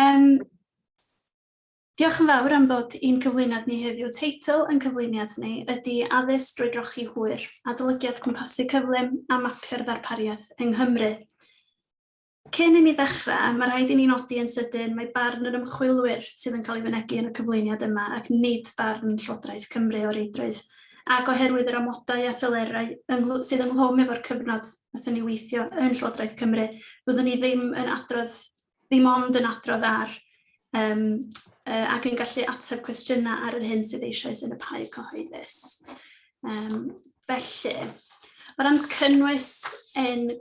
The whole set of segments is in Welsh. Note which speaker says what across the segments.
Speaker 1: Um, diolch yn fawr am ddod i'n cyflwyniad ni heddiw. Teitl yn cyflwyniad ni ydy Addysg drwy drochi hwyr, adolygiad cwmpasu cyflym a mapio'r ddarpariaeth yng Nghymru. Cyn i ni ddechrau, mae rhaid i ni nodi yn sydyn mai barn yr ymchwilwyr sydd yn cael ei fynegi yn y cyflwyniad yma ac nid barn Llywodraeth Cymru o reidrwydd. Ac oherwydd yr amodau a thelerau sydd ynghlwm efo'r cyfnod wnaethon ni weithio yn Llywodraeth Cymru, fyddwn ni ddim yn adrodd, ddim ond yn adrodd ar um, ac yn gallu ateb cwestiynau ar yr hyn sydd eisoes yn y pae cyhoeddus. Um, felly, o ran cynnwys ein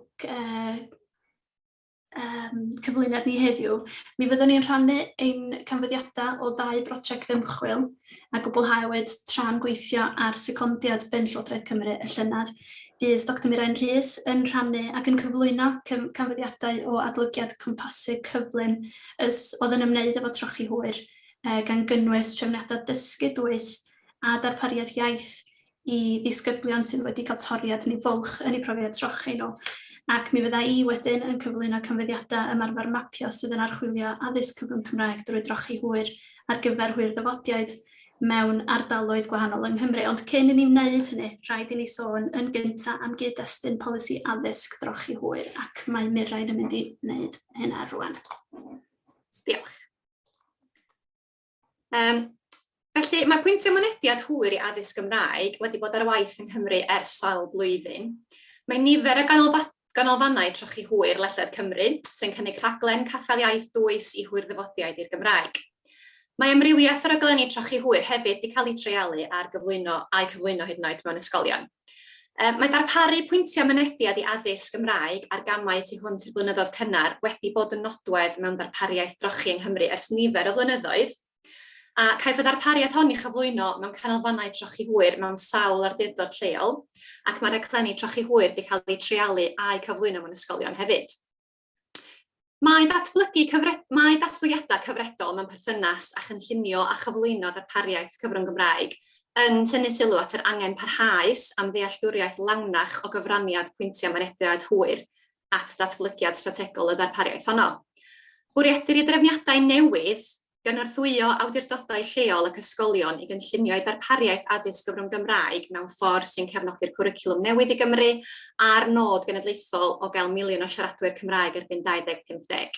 Speaker 1: um, cyflwyniad ni heddiw, mi fyddwn ni'n rhannu ein canfyddiadau o ddau brosiect ymchwil a gwblhawyd tra'n gweithio ar secondiad yn Llywodraeth Cymru y llynedd. Bydd Dr Mirain Rhys yn rhannu ac yn cyflwyno canfyddiadau o adolygiad cwmpasu cyflym ys oedd yn ymwneud efo trochi hwyr, gan gynnwys trefniadau dysgu dwys a darpariaeth iaith i ddisgyblion sydd wedi cael toriad neu fwlch yn eu profiad trochi nhw. Ac mi fydda i wedyn yn cyflwyno canfyddiadau ymarfer mapio sydd yn archwilio addysg cyfrwng Cymraeg drwy drochi hwyr ar gyfer hwyr-ddyfodiaid mewn ardaloedd gwahanol yng Nghymru. Ond cyn i ni wneud hynny, rhaid i ni sôn yn gyntaf am gyd-destun polisi addysg drochi hwyr, ac mae Mirain yn mynd i wneud hynna rwan.
Speaker 2: Diolch. Um, felly, mae pwyntiau mynediad hwyr i addysg Gymraeg wedi bod ar waith yng Nghymru ers sawl blwyddyn. Mae nifer o ganolfannau trochi hwyr ledled Cymru sy'n cynnig rhaglen caffael iaith dwys i hwyrddyfodiaid i'r Gymraeg. Mae amrywiaeth o raglenni trochi hwyr hefyd wedi cael eu treialu ar gyflwyno a'u cyflwyno hyd yn oed mewn ysgolion. Mae darparu pwyntiau mynediad i addysg Gymraeg ar gamau tu hwnt i'r blynyddoedd cynnar wedi bod yn nodwedd mewn darpariaeth drochi yng Nghymru ers nifer o flynyddoedd, a caiff y ddarpariaeth hon ei chyflwyno mewn canolfannau trochi hwyr mewn sawl awdurdod lleol, ac mae rhaglenni trochi hwyr wedi cael eu treialu a'u cyflwyno mewn ysgolion hefyd. Mae datblygu cyfre- mae datblygiadau cyfredol mewn perthynas â chynllunio a chyflwyno darpariaeth cyfrwng Gymraeg yn tynnu sylw at yr angen parhaus am ddealltwriaeth lawnach o gyfraniad pwyntiau mynediad hwyr at ddatblygiad strategol y ddarpariaeth honno. Bwriedir i drefniadau newydd gynorthwyo awdurdodau lleol ac ysgolion i gynllunio eu darpariaeth addysg gyfrwng Gymraeg mewn ffordd sy'n cefnogi'r cwricwlwm newydd i Gymru a'r nod genedlaethol o gael miliwn o siaradwyr Cymraeg erbyn 2050.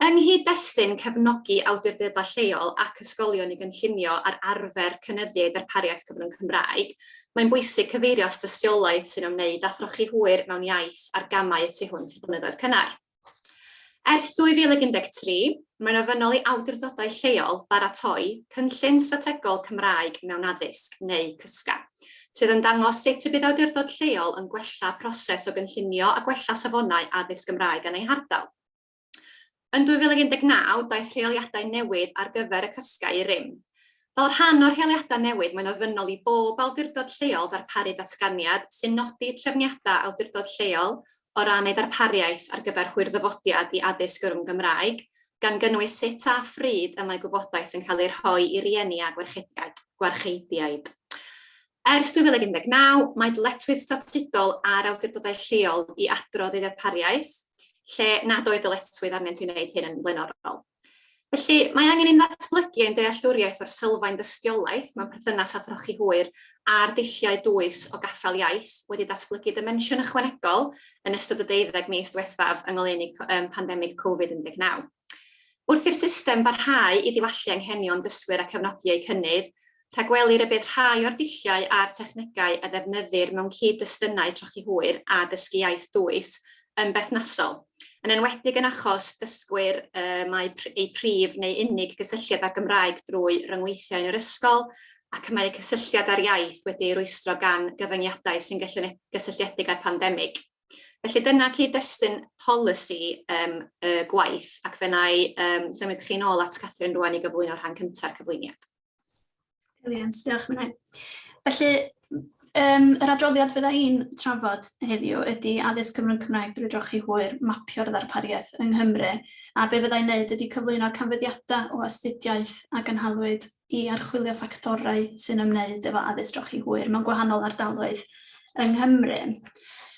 Speaker 2: Yng nghyd-destun cefnogi awdurdodau lleol ac ysgolion i gynllunio ar arfer cynyddu eu darpariaeth cyfrwng Cymraeg, mae'n bwysig cyfeirio at dystiolaeth sy'n ymwneud â throchi hwyr mewn iaith ar gamau y tu hwnt i'r blynyddoedd cynnar. Ers 2013, mae'n ofynnol i awdurdodau lleol baratoi Cynllun Strategol Cymraeg mewn Addysg, neu CYSGA, sydd yn dangos sut y bydd awdurdod lleol yn gwella proses o gynllunio a gwella safonau addysg Gymraeg yn eu hardal. Yn 2019, daeth rheoliadau newydd ar gyfer y CYSGA i rym. Fel rhan o'r rheoliadau newydd, mae'n ofynnol i bob awdurdod lleol ddarparu datganiad sy'n nodi trefniadau awdurdod lleol o ran ei ddarpariaeth ar gyfer hwyrddyfodiad i addysg gyfrwng Gymraeg, gan gynnwys sut a phryd y mae gwybodaeth yn cael ei rhoi i rieni a gwarcheidiaid. Ers 2019, mae dyletswydd statudol ar awdurdodau lleol i adrodd ei ddarpariaeth, lle nad oedd dyletswydd arnynt i wneud hyn yn flaenorol. Felly, mae angen i ni ddatblygu ein dealltwriaeth o'r sylfaen dystiolaeth mewn perthynas â throchi hwyr a'r dulliau dwys o gaffael iaith wedi datblygu dimensiwn ychwanegol yn ystod y deuddeg mis diwethaf yng ngoleuni pandemig Covid-19. Wrth i'r system barhau i ddiwallu anghenion dysgwyr a cefnogi eu cynnydd, Rhagwelir y bydd rhai o'r dulliau a'r technegau a ddefnyddir mewn cyd-destunau trochi hwyr a dysgu iaith dwys yn berthnasol, yn enwedig yn achos dysgwyr y mae eu prif neu unig gysylltiad â'r Gymraeg drwy ryngweithiau yn yr ysgol ac y mae eu cysylltiad â'r iaith wedi ei rwystro gan gyfyngiadau sy'n gysylltiedig â'r pandemig. Felly dyna cyd-destun polisi um, y gwaith, ac fe wna i um, symud chi'n ôl at Catherine rwan i gyflwyno rhan cyntaf cyflwyniad.
Speaker 1: Brilliant, diolch Menai. Felly, um, yr adroddiad fydda i'n trafod heddiw ydy addysg cyfrwng Cymraeg drwy drochi hwyr, mapio'r ddarpariaeth yng Nghymru. A be fydda i'n wneud ydy cyflwyno canfyddiadau o astudiaeth a gynhalwyd i archwilio ffactorau sy'n ymwneud efo addysg drochi hwyr mewn gwahanol ardaloedd yng Nghymru.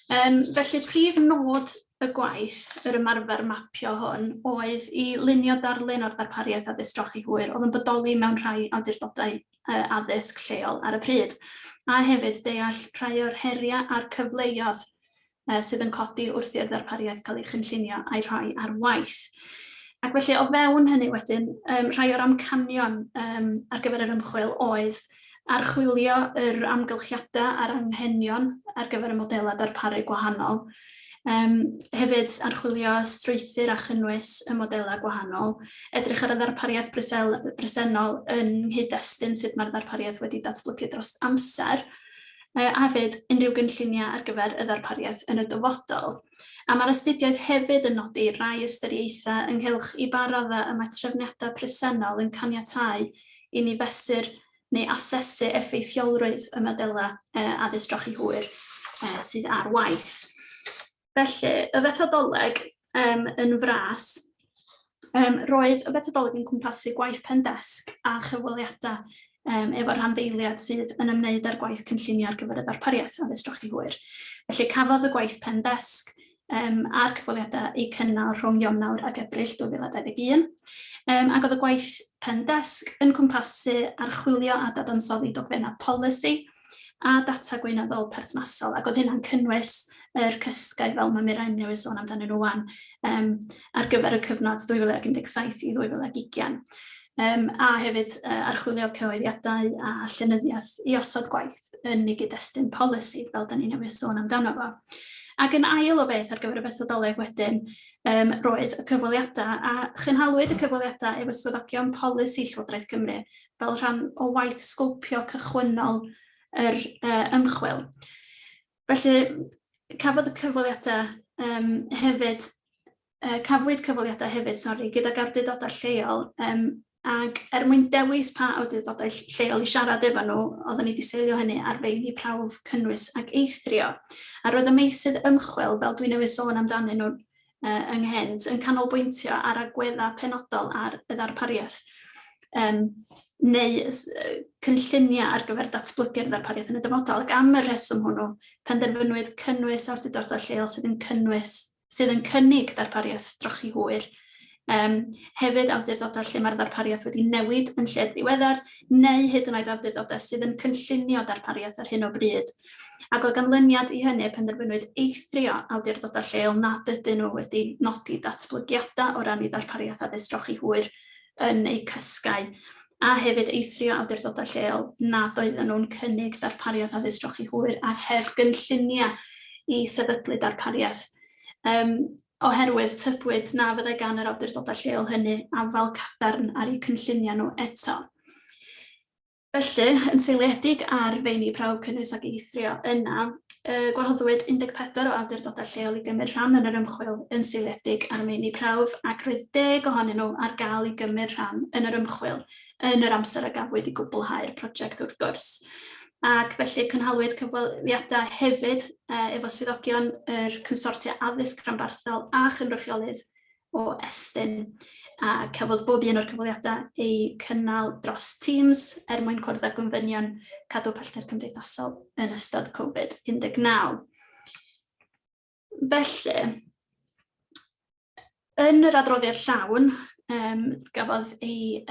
Speaker 1: Um, felly, prif nod y gwaith, yr ymarfer mapio hwn, oedd i lunio darlun o'r ddarpariaeth addysg drochi hwyr oedd yn bodoli mewn rhai awdurdodau addysg lleol ar y pryd, a hefyd deall rhai o'r heriau a'r cyfleoedd sydd yn codi wrth i'r ddarpariaeth cael ei chynllunio a'i rhoi ar waith. Ac felly o fewn hynny wedyn, rhai o'r amcanion ar gyfer yr ymchwil oedd archwilio yr amgylchiadau a'r anghenion ar gyfer y modelau darparu gwahanol. Hefyd archwilio strwythur a chynnwys y modelau gwahanol, edrych ar y ddarpariaeth bresennol yn nghyd-destun sut mae'r ddarpariaeth wedi datblygu dros amser, a hefyd unrhyw gynlluniau ar gyfer y ddarpariaeth yn y dyfodol. A mae'r astudiaeth hefyd yn nodi rhai ystyriaethau ynghylch i ba raddau y mae trefniadau presennol yn caniatáu i ni fesur neu asesu effeithiolrwydd y modelau addysg drochi hwyr sydd ar waith. Felly, y fethodoleg yn fras, roedd y fethodoleg yn cwmpasu gwaith pen desg a chyfweliadau efo rhanddeiliad sydd yn ymwneud â'r gwaith cynllunio ar gyfer y ddarpariaeth addysg drochi hwyr. Felly cafodd y gwaith pen desg a'r cyfweliadau eu cynnal rhwng Ionawr ac Ebrill 2021, ac oedd y gwaith pen desg yn cwmpasu archwilio a dadansoddi dogfennau polisi a data gweinyddol perthnasol, ac oedd hynna'n cynnwys yr cysgau fel mae Mirain newydd sôn amdanyn nhw wan, ar gyfer y cyfnod 2017 i 2020. A hefyd archwilio cyhoeddiadau a llenyddiaeth i osod gwaith yn ei gyd-destun polisi, fel da ni newydd sôn amdano fo. Ac yn ail o beth ar gyfer y fethodoleg wedyn, roedd y cyfweliadau, a chynhalwyd y cyfweliadau efo swyddogion polisi Llywodraeth Cymru fel rhan o waith sgopio cychwynnol yr ymchwil. Felly, cafodd y cyfweliadau hefyd cafwyd cyfweliadau hefyd, sori, gydag awdurdodau lleol, ac er mwyn dewis pa awdurdodau lleol i siarad efo nhw, oedden ni wedi seilio hynny ar feini prawf cynnwys ac eithrio. A roedd y meysydd ymchwil, fel dwi newydd sôn amdanyn nhw ynghynt, yn canolbwyntio ar agweddau penodol ar y ddarpariaeth, neu cynlluniau ar gyfer datblygu'r ddarpariaeth yn y dyfodol. Ac am y rheswm hwnnw, penderfynwyd cynnwys awdurdodau lleol sydd yn cynnwys sydd yn cynnig darpariaeth drochi hwyr. Hefyd awdurdodau lle mae'r ddarpariaeth wedi newid yn lled ddiweddar, neu hyd yn oed awdurdodau sydd yn cynllunio darpariaeth ar hyn o bryd. Ac o ganlyniad i hynny, penderfynwyd eithrio awdurdodau lleol nad ydyn nhw wedi nodi datblygiadau o ran eu ddarpariaeth addysg drochi hwyr yn eu cysgau, a hefyd eithrio awdurdodau lleol nad oedden nhw'n cynnig darpariaeth addysg drochi hwyr a heb gynlluniau i sefydlu darpariaeth, oherwydd tybwyd na fyddai gan yr awdurdodau lleol hynny afael cadarn ar eu cynlluniau nhw eto. Felly, yn seiliedig ar feini prawf cynnwys ac eithrio yna, gwahoddwyd 14 o awdurdodau lleol i gymryd rhan yn yr ymchwil yn seiliedig ar y meini prawf, ac roedd deg ohonyn nhw ar gael i gymryd rhan yn yr ymchwil yn yr amser a gafwyd i gwblhau'r prosiect wrth gwrs. Ac felly cynhalwyd cyfweliadau hefyd efo swyddogion yr consortia addysg rhanbarthol a chynrychiolydd o Estyn, a cafodd bob un o'r cyfweliadau eu cynnal dros Teams er mwyn cwrdd â gofynion cadw pellter cymdeithasol yn ystod Covid-19. Felly, yn yr adroddiad llawn, gafodd ei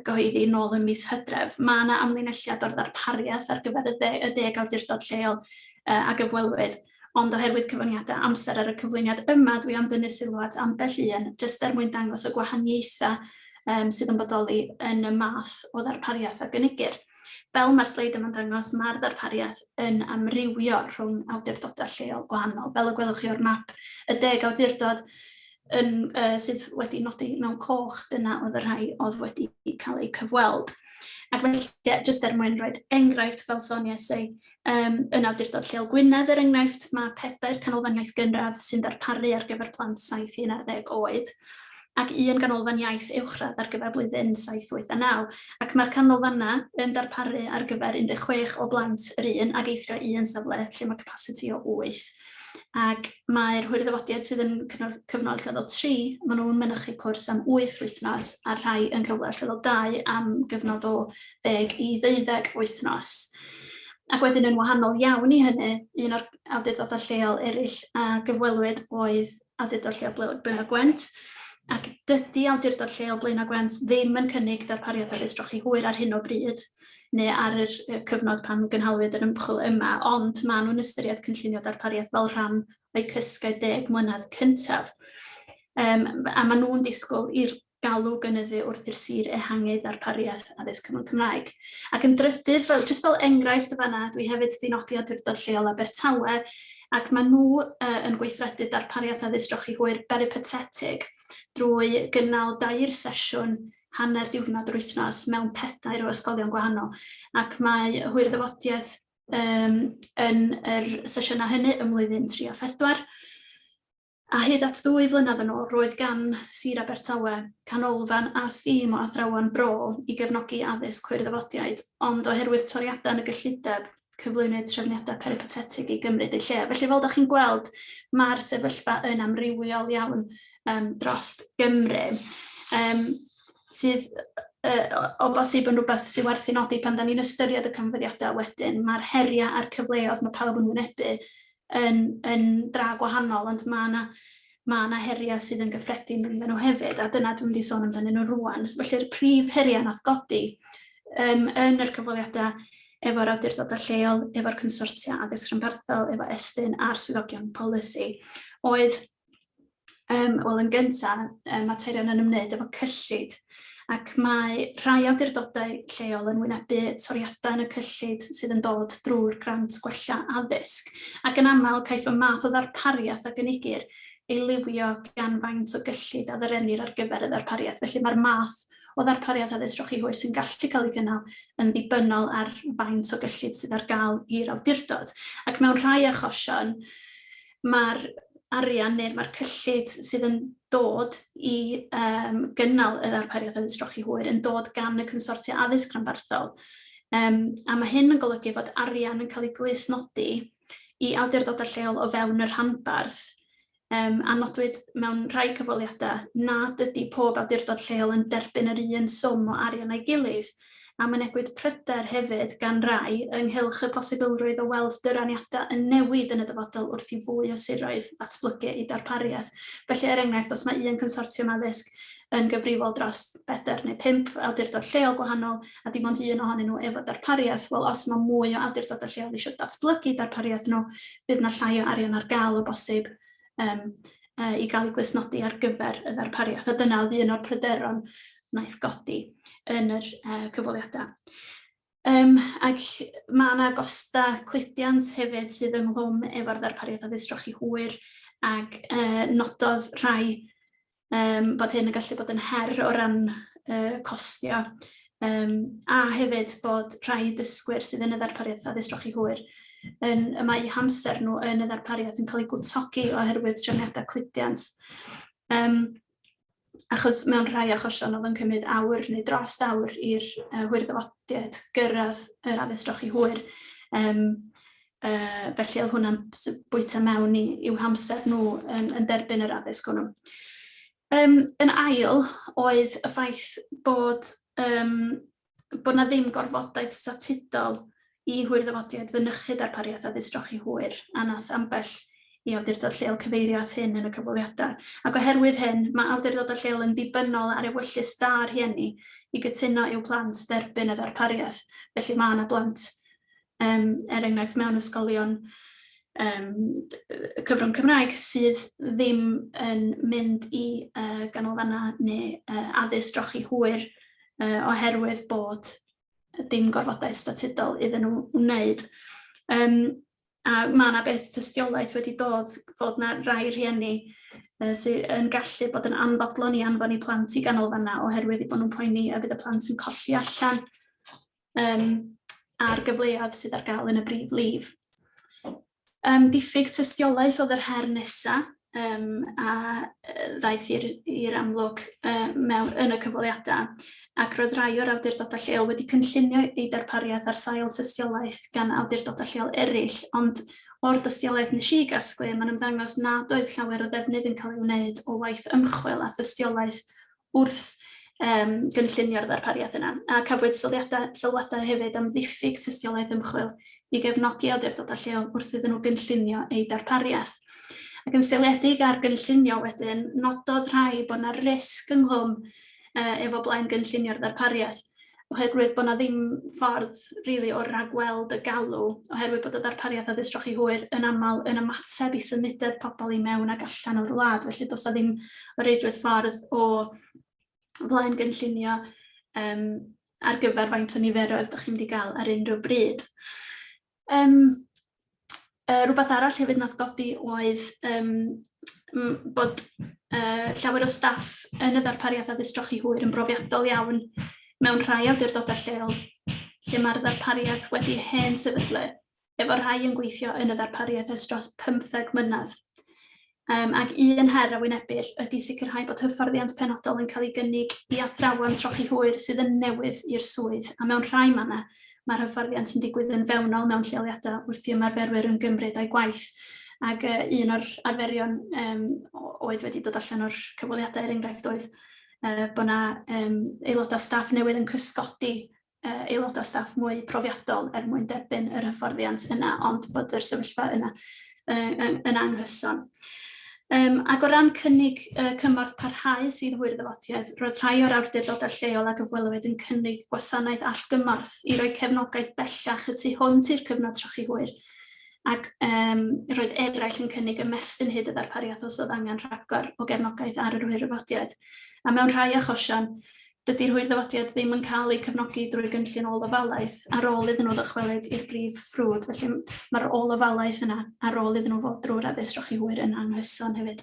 Speaker 1: gyhoeddi nôl ym mis Hydref, mae yna amlinelliad o'r ddarpariaeth ar gyfer y deg awdurdod lleol a gyfwelwyd. Ond oherwydd cyfyngiadau amser ar y cyflwyniad yma, dwi am dynnu sylw at ambell un, jyst er mwyn dangos y gwahaniaethau sydd yn bodoli yn y math o ddarpariaeth a gynigir. Fel mae'r sleid yma'n dangos, mae'r ddarpariaeth yn amrywio rhwng awdurdodau lleol gwahanol. Fel y gwelwch chi o'r map, y deg awdurdod yn, sydd wedi nodi mewn coch, dyna oedd y rhai oedd wedi cael eu cyfweld. Ac felly, jyst er mwyn rhoi enghraifft, fel soniais i, Yn Awdurdod Lleol Gwynedd, er enghraifft, mae pedair canolfan iaith gynradd sy'n darparu ar gyfer plant 7 i 11 oed, ac un ganolfan iaith uwchradd ar gyfer blwyddyn 7, 8 a 9, ac mae'r canolfannau yn darparu ar gyfer 16 o blant yr un, ac eithrio un safle lle mae capasiti o 8. Ac mae'r hwyrddyfodiad sydd yn cyfnod lefel 3, maen nhw'n mynychu cwrs am 8 wythnos, a'r rhai yn cyfle lefel 2 am gyfnod o 10 i 12 wythnos. Ac wedyn yn wahanol iawn i hynny, un o'r awdurdodau lleol eraill a gyfwelwyd oedd Awdurdod Lleol Blaenau Gwent, ac dydy Awdurdod Lleol Blaenau Gwent ddim yn cynnig darpariaeth addysg trochi hwyr ar hyn o bryd, neu ar yr cyfnod pan gynhaliwyd yr ymchwil yma, ond maen nhw'n ystyried cynllunio darpariaeth fel rhan o'u cysgau 10 mlynedd cyntaf. A maen nhw'n disgwyl i'r galw gynyddu wrth i'r sir ehangu ddarpariaeth addysg cyfrwng Cymraeg. Ac yn drydydd, fel, jyst fel enghraifft o fanna, dwi hefyd wedi nodi Awdurdod Lleol Abertawe, ac maen nhw yn gweithredu darpariaeth addysg drochi hwyr beripatetig drwy gynnal dair sesiwn hanner diwrnod yr wythnos mewn pedair o ysgolion gwahanol. Ac mae hwyrddyfodiaeth yn yr sesiynau hynny ym mlwyddyn 3 a 4. A hyd at ddwy flynedd yn ôl, roedd gan Sir Abertawe canolfan a thîm o athrawon bro i gefnogi addysg hwyrddyfodiaid, ond oherwydd toriadau yn y gyllideb, cyflwynwyd trefniadau peripatetig i gymryd eu lle. Felly, fel da chi'n gweld, mae'r sefyllfa yn amrywiol iawn dros Gymru, sydd o bosib yn rhywbeth sydd werth ei nodi pan da ni'n ystyried y canfyddiadau wedyn. Mae'r heriau a'r cyfleoedd mae pawb yn wynebu yn, yn dra gwahanol, ond mae yna ma 'na heriau sydd yn gyffredin rhyngddyn nhw hefyd, a dyna dwi'n mynd i sôn amdanyn nhw rwan. Felly'r prif heriau nath godi yn yr cyfweliadau efo'r awdurdodau lleol, efo'r consortia addysg rhanbarthol, efo Estyn a'r swyddogion polisi, oedd wel, yn gyntaf, materion yn ymwneud efo cyllid. Ac mae rhai awdurdodau lleol yn wynebu toriadau yn y cyllid sydd yn dod drwy'r grant gwella addysg. Ac yn aml, caiff y math o ddarpariaeth a gynigir ei liwio gan faint o gyllid a ddyrennir ar gyfer y ddarpariaeth. Felly mae'r math o ddarpariaeth addysg trochi hwyr sy'n gallu cael ei gynnal yn ddibynnol ar faint o gyllid sydd ar gael i'r awdurdod. Ac mewn rhai achosion, mae'r arian neu'r mae'r cyllid sydd yn dod i gynnal y ddarpariaeth addysg trochi hwyr yn dod gan y consortia addysg rhanbarthol. A mae hyn yn golygu fod arian yn cael ei glustnodi i awdurdodau lleol o fewn y rhanbarth, a nodwyd mewn rhai cyfweliadau nad ydy pob awdurdod lleol yn derbyn yr un swm o arian a'i gilydd, a mynegwyd pryder hefyd gan rai ynghylch y posibilrwydd o weld dyraniadau yn newid yn y dyfodol wrth i fwy o siroedd ddatblygu eu darpariaeth. Felly, er enghraifft, os mae un consortiwm addysg yn gyfrifol dros bedair neu pump awdurdod lleol gwahanol a dim ond un ohonyn nhw efo darpariaeth, wel, os mae mwy o awdurdodau lleol eisiau datblygu darpariaeth nhw, fydd 'na llai o arian ar gael o bosib i gael ei glustnodi ar gyfer y ddarpariaeth. A dyna oedd un o'r pryderon wnaeth godi yn yr cyfweliadau. Ac mae yna gostau cludiant hefyd sydd ynghlwm efo'r ddarpariaeth addysg trochi hwyr, ac nododd rhai bod hyn yn gallu bod yn her o ran costio, a hefyd bod rhai dysgwyr sydd yn y ddarpariaeth addysg trochi hwyr yn, y mae eu hamser nhw yn y ddarpariaeth yn cael ei gwtogi oherwydd trefniadau cludiant. Achos mewn rhai achosion oedd yn cymryd awr neu dros awr i'r hwyrddyfodiad gyrraedd yr addysg drochi hwyr. Felly oedd hwnna'n bwyta mewn i'w hamser nhw yn derbyn yr addysg hwnnw. Yn ail oedd y ffaith bod 'na ddim gorfodaeth statudol i hwyrddyfodiaid fynychu darpariaeth addysg drochi hwyr, a nath ambell i awdurdod lleol cyfeirio at hyn yn y cyfweliadau. Ac oherwydd hyn, mae awdurdodau lleol yn ddibynnol ar ewyllys da rhieni i gytuno i'w plant dderbyn y ddarpariaeth. Felly mae yna blant, er enghraifft, mewn ysgolion cyfrwng Cymraeg sydd ddim yn mynd i ganolfannau neu addysg drochi hwyr oherwydd bod dim gorfodaeth statudol iddyn nhw wneud. A mae yna beth tystiolaeth wedi dod fod yna rai rhieni sydd yn gallu bod yn anfodlon i anfon eu plant i ganolfannau oherwydd eu bod nhw'n poeni y bydd y plant yn colli allan ar gyfleoedd sydd ar gael yn y brif lif. Diffyg tystiolaeth oedd yr her nesaf a ddaeth i'r amlwg mewn, yn y cyfweliadau, ac roedd rhai o'r awdurdodau lleol wedi cynllunio eu darpariaeth ar sail tystiolaeth gan awdurdodau lleol eraill, ond o'r dystiolaeth nes i gasglu, mae'n ymddangos nad oedd llawer o ddefnydd yn cael ei wneud o waith ymchwil a thystiolaeth wrth gynllunio'r ddarpariaeth yna. A cafwyd sylwiadau, sylwadau hefyd am ddiffyg tystiolaeth ymchwil i gefnogi awdurdodau lleol wrth iddyn nhw gynllunio eu darpariaeth. Ac yn seiliedig ar gynllunio wedyn, nododd rhai bod yna risg ynghlwm efo blaen gynllunio'r ddarpariaeth, oherwydd bod 'na ddim ffordd rili o ragweld y galw, oherwydd bod y ddarpariaeth addysg trochi hwyr yn aml yn ymateb i symudedd pobl i mewn ac allan o'r wlad, felly does 'na ddim o reidrwydd ffordd o flaen gynllunio um, ar gyfer faint o niferoedd ydych chi'n mynd i gael ar unrhyw bryd. Um, rhywbeth arall hefyd nath godi oedd um, bod llawer o staff yn y ddarpariaeth addysg trochi hwyr yn brofiadol iawn mewn rhai awdurdodau lleol lle mae'r ddarpariaeth wedi hen sefydlu, efo rhai yn gweithio yn y ddarpariaeth ers dros 15 mlynedd. Ac un her a wynebir ydy sicrhau bod hyfforddiant penodol yn cael ei gynnig i athrawon trochi hwyr sydd yn newydd i'r swydd, a mewn rhai mannau mae'r hyfforddiant yn digwydd yn fewnol mewn lleoliadau wrth i ymarferwyr ymgymryd â'u gwaith. Ac un o'r arferion oedd wedi dod allan o'r cyfweliadau, er enghraifft, oedd bod 'na aelodau staff newydd yn cysgodi aelodau staff mwy profiadol er mwyn derbyn yr hyfforddiant yna, ond bod yr sefyllfa yna yn, yn anghyson. Ac o ran cynnig cymorth parhaus i hwyrddyfodiad, roedd rhai o'r awdurdodau lleol a gyfwelwyd yn cynnig gwasanaeth allgymorth i roi cefnogaeth bellach y tu hwnt i'r cyfnod trochi hwyr, ac roedd eraill yn cynnig ymestyn hyd y ddarpariaeth os oedd angen rhagor o gefnogaeth ar yr hwyrddyfodiad. A mewn rhai achosion, Dydy'r hwyrddyfodiad ddim yn cael eu cefnogi drwy gynllun ôl-ofalaeth ar ôl iddyn nhw ddychwelyd i'r brif ffrwd, felly mae'r ôl-ofalaeth yna ar ôl iddyn nhw fod drwy'r addysg trochi hwyr yn anghyson hefyd.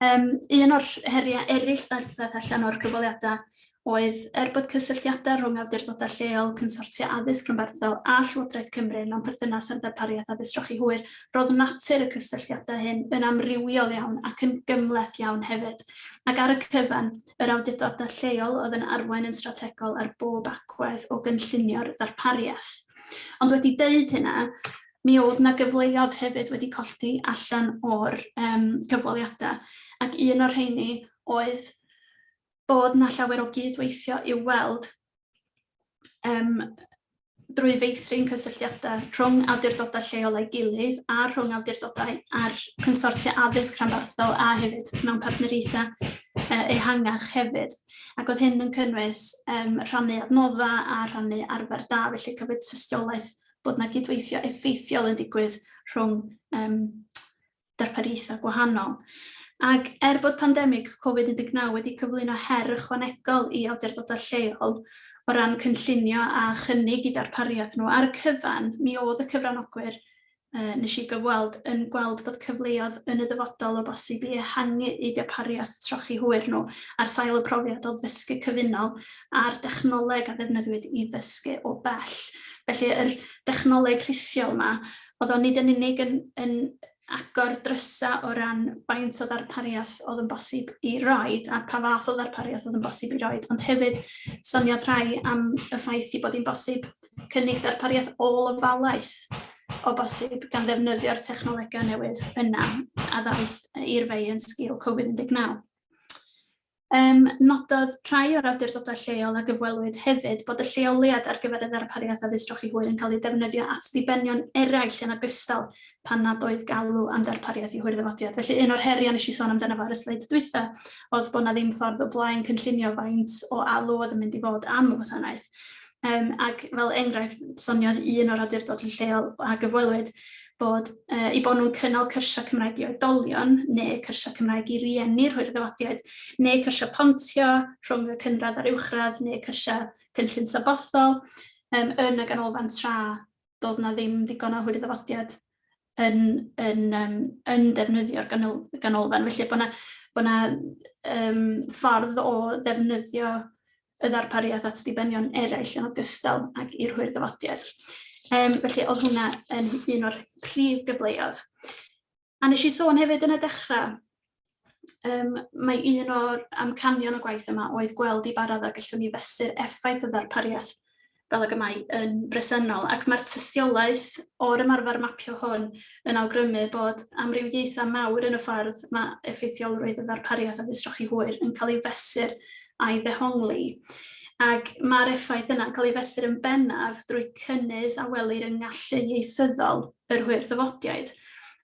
Speaker 1: Un o'r heriau eraill ddaeth allan o'r cyfweliadau oedd, er bod cysylltiadau rhwng awdurdodau lleol, consortia addysg rhanbarthol a Llywodraeth Cymru mewn perthynas â'r ddarpariaeth addysg trochi hwyr, roedd natur y cysylltiadau hyn yn amrywiol iawn ac yn gymhleth iawn hefyd. Ac ar y cyfan, yr awdurdodau lleol oedd yn arwain yn strategol ar bob agwedd o gynllunio'r ddarpariaeth. Ond wedi deud hynna, mi oedd 'na gyfleoedd hefyd wedi colli allan o'r cyfweliadau, ac un o'r rheini oedd bod 'na llawer o gyd-weithio i'w weld drwy feithrin cysylltiadau rhwng awdurdodau lleol a'i gilydd a rhwng awdurdodau a'r consortia addysg rhanbarthol a hefyd mewn partneriaethau ehangach hefyd. Ac oedd hyn yn cynnwys rhannu adnoddau a rhannu arfer da, felly cafwyd tystiolaeth bod 'na gydweithio effeithiol yn digwydd rhwng darpariaethau gwahanol. Ac er bod pandemig Covid-19 wedi cyflwyno her ychwanegol i awdurdodau lleol o ran cynllunio a chynnig i darpariaeth nhw, ar y cyfan, mi oedd y cyfranogwyr nes i gyfweld yn gweld bod cyfleoedd yn y dyfodol o bosib i ehangu eu darpariaeth trochi hwyr nhw ar sail y profiad o ddysgu cyfunol a'r dechnoleg a ddefnyddiwyd i ddysgu o bell. Felly yr dechnoleg rhithiol 'ma, oedd o nid yn unig yn, yn agor drysau o ran faint o ddarpariaeth oedd yn bosib i roed a pa fath o ddarpariaeth oedd yn bosib i roed, ond hefyd soniodd rhai am y ffaith i bod hi'n bosib cynnig darpariaeth ôl-ofalaeth o bosib gan ddefnyddio'r technolegau newydd yna a ddaeth i'r fei yn sgil Covid-19. Nododd rhai o'r awdurdodau lleol a gyfwelwyd hefyd bod y lleoliad ar gyfer y ddarpariaeth addysg trochi hwyr yn cael ei ddefnyddio at ddibenion eraill yn ogystal pan nad oedd galw am ddarpariaeth i hwyrddyfodiad. Felly un o'r heriau nes i sôn amdano fo ar y sleid dwytha oedd bod 'na ddim ffordd o blaen cynllunio faint o alw oedd yn mynd i fod am y gwasanaeth. Ac fel enghraifft, soniodd un o'r awdurdod lleol a gyfwelwyd bod eu bod nhw'n cynnal cyrsiau Cymraeg i oedolion, neu cyrsiau Cymraeg i rieni'r hwyrddyfodiaid, neu cyrsiau pontio rhwng y cynradd a'r uwchradd, neu cyrsiau cynllun sabothol yn y ganolfan tra doedd 'na ddim digon o hwyrddyfodiad yn, yn, yn defnyddio'r ganol, ganolfan. Felly bod 'na, bod 'na ffordd o ddefnyddio y ddarpariaeth at ddibenion eraill yn ogystal ag i'r hwyrddyfodiad. Felly oedd hwnna yn un o'r prif gyfleoedd. A nes i sôn hefyd yn y dechrau, mae un o'r amcanion y gwaith yma oedd gweld i ba raddau gallwn ni fesur effaith y ddarpariaeth fel ag y mae yn bresennol, ac mae'r tystiolaeth o'r ymarfer mapio hwn yn awgrymu bod amrywiaethau mawr yn y ffordd mae effeithiolrwydd y ddarpariaeth addysg trochi hwyr yn cael ei fesur. a'i ddehongli. Ac mae'r effaith yna'n cael ei fesur yn bennaf drwy cynnydd a welir yng ngallu ieithyddol yr hwyr-ddyfodiaid.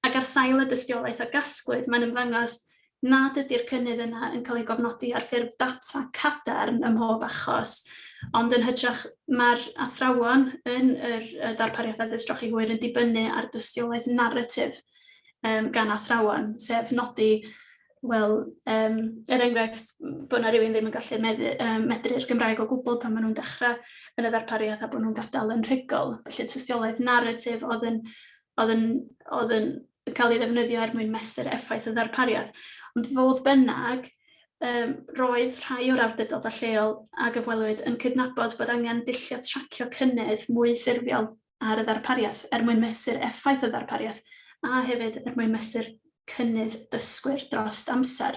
Speaker 1: Ac ar sail y dystiolaeth a gasglwyd, mae'n ymddangos nad ydy'r cynnydd yna yn cael ei gofnodi ar ffurf data cadarn ym mhob achos, ond yn hytrach mae'r athrawon yn yr darpariaeth addysg trochi hwyr yn dibynnu ar dystiolaeth naratif gan athrawon, sef nodi, wel, er enghraifft, bod yna rhywun ddim yn gallu meddu, medru'r Gymraeg o gwbl pan maen nhw'n dechrau yn y ddarpariaeth a bod nhw'n gadael yn rhugl. Felly tystiolaeth naratif oedd yn, oedd yn, oedd yn cael ei ddefnyddio er mwyn mesur effaith y ddarpariaeth. Ond fodd bynnag, um, roedd rhai o'r awdurdodau lleol a gyfwelwyd yn cydnabod bod angen dulliau tracio cynnydd mwy ffurfiol ar y ddarpariaeth er mwyn mesur effaith y ddarpariaeth a hefyd er mwyn mesur cynnydd dysgwyr dros amser.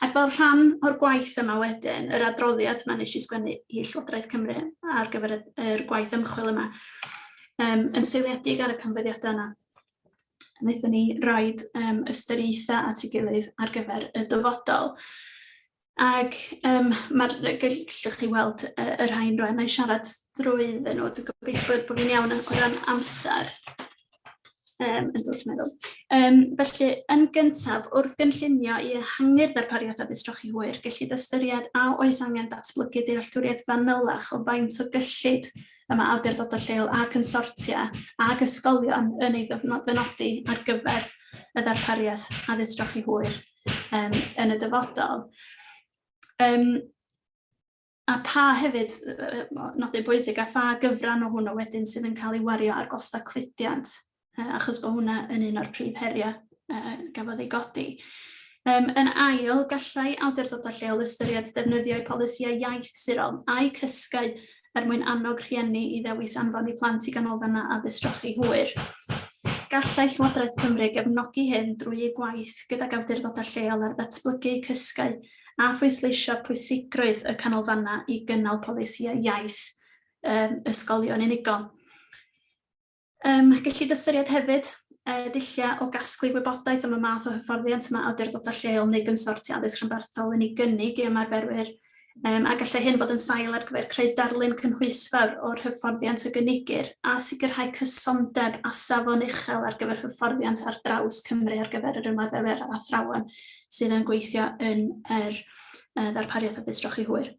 Speaker 1: Ac fel rhan o'r gwaith yma wedyn, yr adroddiad yma nes i sgwennu i Llywodraeth Cymru ar gyfer y, yr gwaith ymchwil yma, um, yn seiliedig ar y canfyddiadau yna, wnaethon ni roed um, ystyriaethau at ei gilydd ar gyfer y dyfodol. Ac um, mae'r, gallwch chi weld y, y rhain rwan, na i siarad drwyddyn nhw, dwi'n gobeithio bod, bod fi'n iawn o ran amser. Um, yn dod, meddwl. Um, felly, yn gyntaf, wrth gynllunio i ehangu'r ddarpariaeth addysg trochi hwyr, gellid ystyried a oes angen datblygu dealltwriaeth fanylach o faint o gyllid y mae awdurdodau lleol a consortia ac ysgolion yn ei ddynodi ar gyfer y ddarpariaeth addysg trochi hwyr um, yn y dyfodol. Um, a pa hefyd, nodyn bwysig, a pha gyfran o hwnnw wedyn sydd yn cael ei wario ar gostau cludiant, achos bod hwnna yn un o'r prif heriau gafodd ei godi. Um, yn ail, gallai awdurdodau lleol ystyried defnyddio eu polisïau iaith sirol a'u cysgau er mwyn annog rhieni i ddewis anfon eu plant i ganolfannau addysg trochi hwyr. Gallai Llywodraeth Cymru gefnogi hyn drwy ei gwaith gydag awdurdodau lleol ar ddatblygu eu cysgau a phwysleisio pwysigrwydd y canolfannau i gynnal polisïau iaith um, ysgolion unigol. Um, gellid ystyried hefyd dulliau o gasglu gwybodaeth am y math o hyfforddiant mae awdurdodau lleol neu gynsortia addysg rhanbarthol yn ei gynnig i ymarferwyr, um, a gallai hyn fod yn sail ar gyfer creu darlun cynhwysfawr o'r hyfforddiant y gynigir a sicrhau cysondeb a safon uchel ar gyfer hyfforddiant ar draws Cymru ar gyfer yr ymarferwyr a'r athrawon sydd yn gweithio yn yr uh, ddarpariaeth addysg trochi hwyr.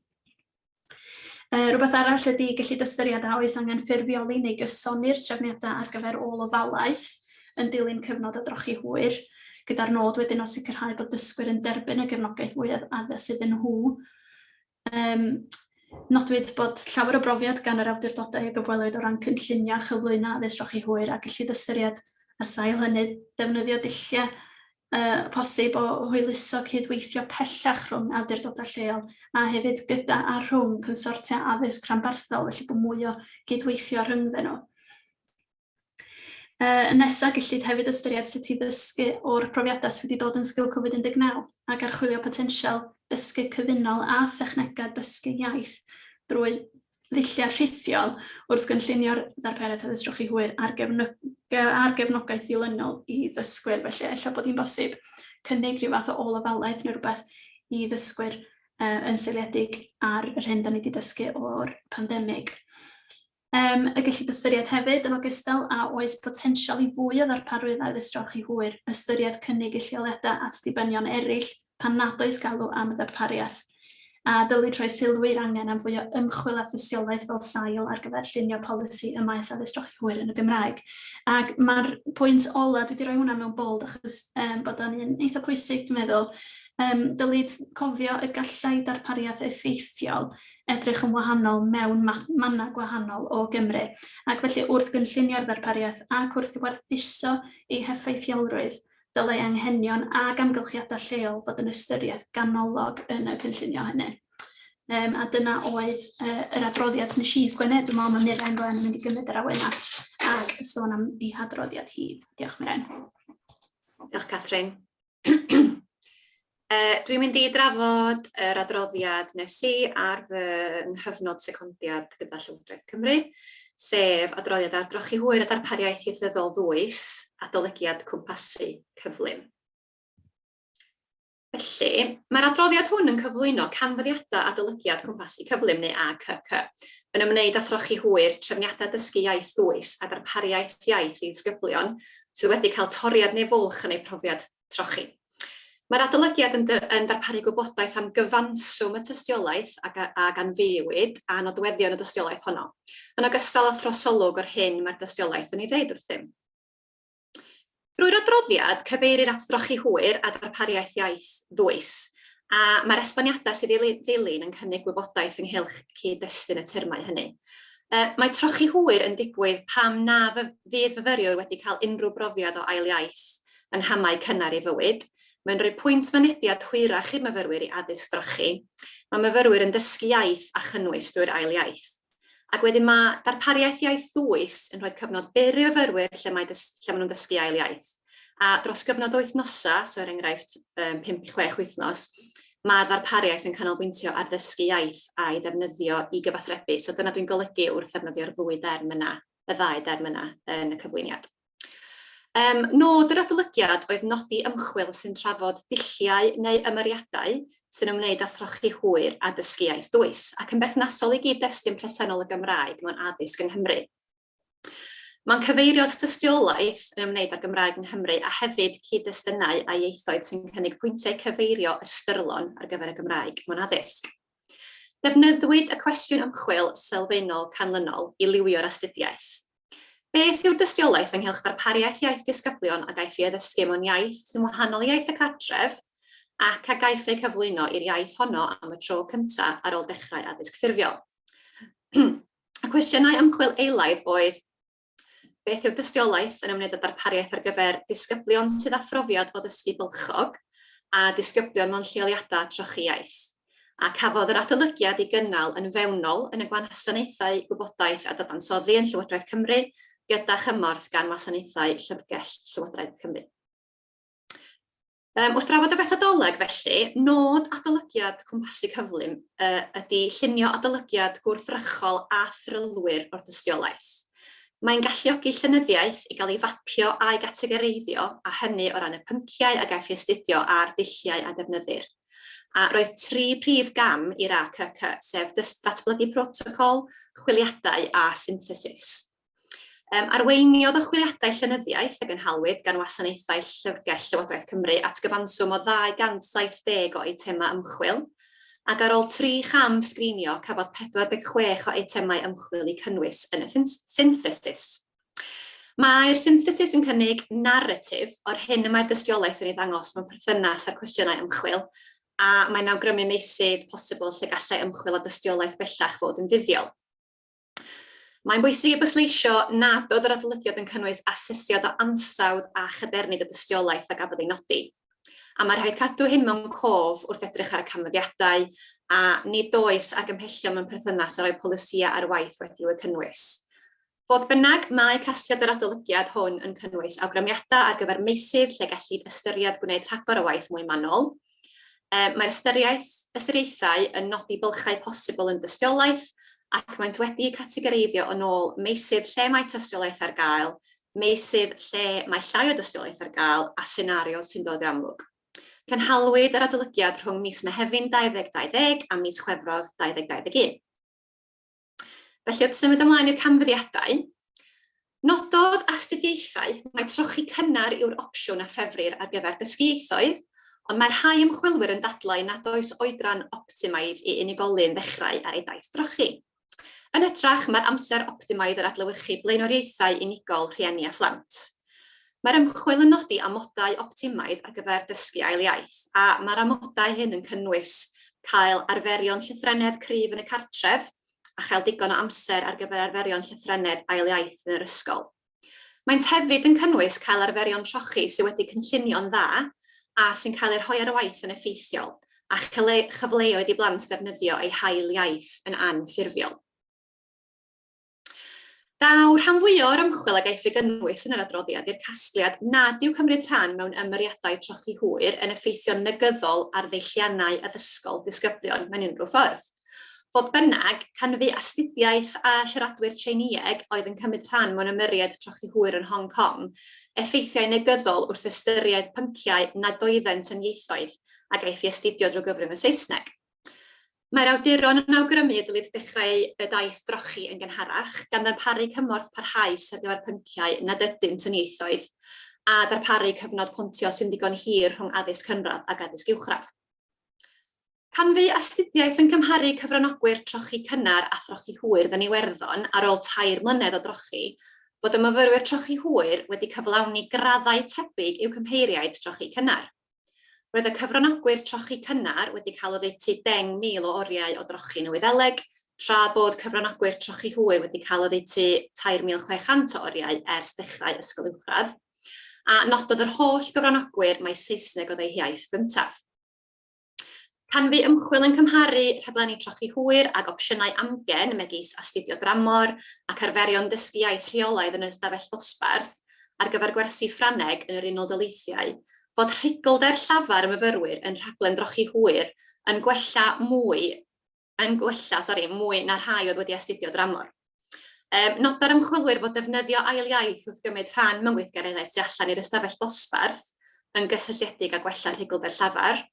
Speaker 1: Rhywbeth arall ydy gellid ystyried a oes angen ffurfioli neu gysoni'r trefniadau ar gyfer ôl-ofalaeth yn dilyn cyfnod o drochi hwyr, gyda'r nod wedyn o sicrhau bod dysgwyr yn derbyn y gefnogaeth fwyaf addas iddyn nhw. Um, nodwyd bod llawer o brofiad gan yr awdurdodau a gyfwelwyd o ran cynllunio a chyflwyno addysg trochi hwyr a gellid ystyried ar sail hynny defnyddio dulliau uh, posib o hwyluso cydweithio pellach rhwng awdurdodau lleol a hefyd gyda a rhwng consortia addysg rhanbarthol, felly bod mwy o gydweithio rhyngddyn nhw. Uh, yn nesaf, gellid hefyd ystyried sut i ddysgu o'r profiadau sydd wedi dod yn sgil Covid-19 ac archwilio potensial dysgu cyfunol a thechnegau dysgu iaith drwy ddulliau rhithiol wrth gynllunio'r ddarpariaeth addysg trochi hwyr a'r, a'r gefnogaeth ddilynol i ddysgwyr. Felly, ella bod hi'n bosib cynnig rhyw fath o ôl-ofalaeth neu rhywbeth i ddysgwyr uh, yn seiliedig ar yr hyn da ni wedi dysgu o'r pandemig. Um, y gellid ystyried hefyd, yn ogystal a oes potensial i fwy o ddarparwyr addysg trochi hwyr ystyried cynnig y lleoliadau at ddibenion eraill pan nad oes galw am y ddarpariaeth, a dylid rhoi sylw i'r angen am fwy o ymchwil a thystiolaeth fel sail ar gyfer llunio polisi ym maes addysg trochi hwyr yn y Gymraeg. Ac mae'r pwynt ola, dwi wedi rhoi hwnna mewn bold achos um, bod o'n un eitha pwysig, dwi'n meddwl, um, dylid cofio y gallai darpariaeth effeithiol edrych yn wahanol mewn mannau gwahanol o Gymru. Ac felly wrth gynllunio'r ddarpariaeth ac wrth werthuso ei heffeithiolrwydd, Dylai anghenion ac amgylchiadau lleol fod yn ystyriaeth ganolog yn y cynllunio hynny. Um, a dyna oedd uh, yr adroddiad nes i sgwennu. Dwi'n meddwl mae Mirain rwan yn mynd i gymryd yr awenau ac sôn am ei hadroddiad hi. Diolch Mirain.
Speaker 2: Diolch Catherine. Uh, dwi'n mynd i drafod yr adroddiad nes i ar fy nghyfnod secondiad gyda Llywodraeth Cymru, sef adroddiad ar drochi hwyr a darpariaeth ieithyddol ddwys, adolygiad cwmpasu cyflym. Felly, mae'r adroddiad hwn yn cyflwyno canfyddiadau adolygiad cwmpasu cyflym neu ACC yn ymwneud â throchi hwyr, trefniadau dysgu iaith ddwys a darpariaeth iaith i ddisgyblion sydd wedi cael toriad neu fwlch yn eu profiad trochi. Mae'r adolygiad yn, yn darparu gwybodaeth am gyfanswm y tystiolaeth a, a ganfuwyd a nodweddion y dystiolaeth honno, yn ogystal â throsolwg o'r hyn mae'r dystiolaeth yn ei dweud wrthym. Drwy'r adroddiad, cyfeirir at drochi hwyr a darpariaeth iaith ddwys, a mae'r esboniadau sydd i ddilyn yn cynnig gwybodaeth ynghylch cyd-destun y termau hynny. Mae trochi hwyr yn digwydd pam na fydd fyfyriwr wedi cael unrhyw brofiad o ail iaith yng nghamau cynnar ei fywyd. Mae'n rhoi pwynt mynediad hwyrach i'r myfyrwyr i addysg drochi. Mae myfyrwyr yn dysgu iaith a chynnwys drwy'r ail iaith. Ac wedyn mae darpariaeth iaith ddwys yn rhoi cyfnod byr i fyfyrwyr lle, mae dys, lle maen nhw'n dysgu ail iaith. A dros gyfnod o wythnosau, so er enghraifft 5 i 6 wythnos, mae'r ddarpariaeth yn canolbwyntio ar ddysgu iaith a'i ddefnyddio i gyfathrebu. So dyna dwi'n golygu wrth ddefnyddio'r ddwy derm yna, y ddau derm yna yn y cyflwyniad. Nod yr adolygiad oedd nodi ymchwil sy'n trafod dulliau neu ymyriadau sy'n ymwneud â throchi hwyr a dysgu iaith dwys, ac yn berthnasol i gyd-destun presennol y Gymraeg mewn addysg yng Nghymru. Mae'n cyfeirio at dystiolaeth yn ymwneud â'r Gymraeg yng Nghymru a hefyd cyd-destunau a ieithoedd sy'n cynnig pwyntiau cyfeirio ystyrlon ar gyfer y Gymraeg mewn addysg. Defnyddiwyd y cwestiwn ymchwil sylfaenol canlynol i liwio'r astudiaeth. Beth yw'r dystiolaeth ynghylch darpariaeth iaith disgyblion a gaiff ei addysgu mewn iaith sy'n wahanol i iaith y cartref ac a gaiff eu cyflwyno i'r iaith honno am y tro cyntaf ar ôl dechrau addysg ffurfiol? Y cwestiynau ymchwil eilaidd oedd Beth yw'r dystiolaeth yn ymwneud â darpariaeth ar gyfer disgyblion sydd â phrofiad o ddysgu bylchog a disgyblion mewn lleoliadau trochi iaith? a cafodd yr adolygiad ei gynnal yn fewnol yn y Gwasanaethau Gwybodaeth a Dadansoddi yn Llywodraeth Cymru gyda chymorth gan Wasanaethau Llyfrgell Llywodraeth Cymru. Wrth drafod y fethodoleg felly, nod adolygiad cwmpasu cyflym ydy llunio adolygiad gwrthrychol a thrylwyr o'r dystiolaeth. Mae'n galluogi llenyddiaeth i gael ei fapio a'i gategoreiddio, a hynny o ran y pynciau a gaiff ei astudio a'r dulliau a defnyddir. A roedd tri prif gam i'r ACC, sef datblygu protocol, chwiliadau a synthesis. Arweiniodd y chwiliadau llenyddiaeth a gynhalwyd gan wasanaethau Llyfrgell Llywodraeth Cymru at gyfanswm o 270 o eitemau ymchwil, ac ar ôl tri cham sgrinio cafodd 46 o eitemau ymchwil eu cynnwys yn y synthesis. Mae'r synthesis yn cynnig naratif o'r hyn y mae'r dystiolaeth yn ei ddangos mewn perthynas â'r cwestiynau ymchwil, a mae'n awgrymu meysydd posibl lle gallai ymchwil a dystiolaeth bellach fod yn fuddiol. Mae'n bwysig ei bwysleisio nad oedd yr adolygiad yn cynnwys asesiad o ansawdd a chadernid y dystiolaeth a gafodd ei nodi. A mae rhaid cadw hyn mewn cof wrth edrych ar y canfyddiadau, a nid oes argymhellion mewn perthynas â rhoi polisïau ar waith wedi'u cynnwys. Fodd bynnag, mae casgliad yr adolygiad hwn yn cynnwys awgrymiadau ar gyfer meysydd lle gellid ystyried gwneud rhagor o waith mwy manwl. Mae'r ystyriaeth, ystyriaethau yn nodi bylchau posibl yn dystiolaeth ac maent wedi'u categoreiddio yn ôl meysydd lle mae tystiolaeth ar gael, meysydd lle mae llai o dystiolaeth ar gael a senarios sy'n dod i'r amlwg. Cynhalwyd yr adolygiad rhwng mis Mehefin 2020 a mis Chwefror 2021. Felly, wrth symud ymlaen i'r canfyddiadau, nododd astudiaethau mai trochi cynnar yw'r opsiwn a ffefrir ar gyfer dysgu ieithoedd, ond mae rhai ymchwilwyr yn dadlau nad oes oedran optimaidd i unigolyn ddechrau ar ei daith drochi. Yn hytrach, mae'r amser optimaidd yn adlewyrchu blaenoriaethau unigol rhieni a phlant. Mae'r ymchwil yn nodi amodau optimaidd ar gyfer dysgu ail iaith, a mae'r amodau hyn yn cynnwys cael arferion llythrennedd cryf yn y cartref a chael digon o amser ar gyfer arferion llythrennedd ail iaith yn yr ysgol. Maent hefyd yn cynnwys cael arferion trochi sydd wedi cynllunio'n dda a sy'n cael eu rhoi ar waith yn effeithiol, a chyfleoedd i blant ddefnyddio eu hail iaith yn anffurfiol. Daw rhan fwyaf o'r ymchwil a gaiff ei gynnwys yn yr adroddiad i'r casgliad nad yw cymryd rhan mewn ymyriadau trochi hwyr yn effeithio'n negyddol ar ddeilliannau addysgol disgyblion mewn unrhyw ffordd. Fodd bynnag, canfu astudiaeth a siaradwyr Tsieinïeg oedd yn cymryd rhan mewn ymyriad trochi hwyr yn Hong Kong effeithiau negyddol wrth ystyried pynciau nad oeddent yn ieithoedd a gaiff ei astudio drwy gyfrwng y Saesneg. Mae'r awduron yn awgrymu y dylid dechrau y daith drochi yn gynharach, gan ddarparu cymorth parhaus ar gyfer pynciau nad ydynt yn ieithoedd, a darparu cyfnod pontio sy'n ddigon hir rhwng addysg cynradd ac addysg uwchradd. Canfu astudiaeth yn cymharu cyfranogwyr trochi cynnar a throchi hwyr yn Iwerddon ar ôl tair mlynedd o drochi, fod y myfyrwyr trochi hwyr wedi cyflawni graddau tebyg i'w cymheiriaid trochi cynnar. Roedd y cyfranogwyr trochi cynnar wedi cael oddeutu 10,000 o oriau o drochi yn y Wyddeleg, tra bod cyfranogwyr trochi hwyr wedi cael oddeutu 3,600 o oriau ers dechrau ysgol uwchradd, a nododd yr holl gyfranogwyr mai Saesneg oedd eu hiaith gyntaf. Canfu ymchwil yn cymharu rhaglenni trochi hwyr ag opsiynau amgen megis astudio dramor ac arferion dysgu iaith rheolaidd yn y ystafell ddosbarth ar gyfer gwersi Ffrangeg yn yr Unol Daleithiau fod rhuglder llafar y myfyrwyr yn rhaglen drochi hwyr yn gwella mwy yn gwella, sori, mwy na rhai oedd wedi astudio dramor. Noda'r ymchwilwyr fod defnyddio ail iaith wrth gymryd rhan mewn gweithgareddau tu allan i'r ystafell ddosbarth yn gysylltiedig â gwella rhuglder llafar,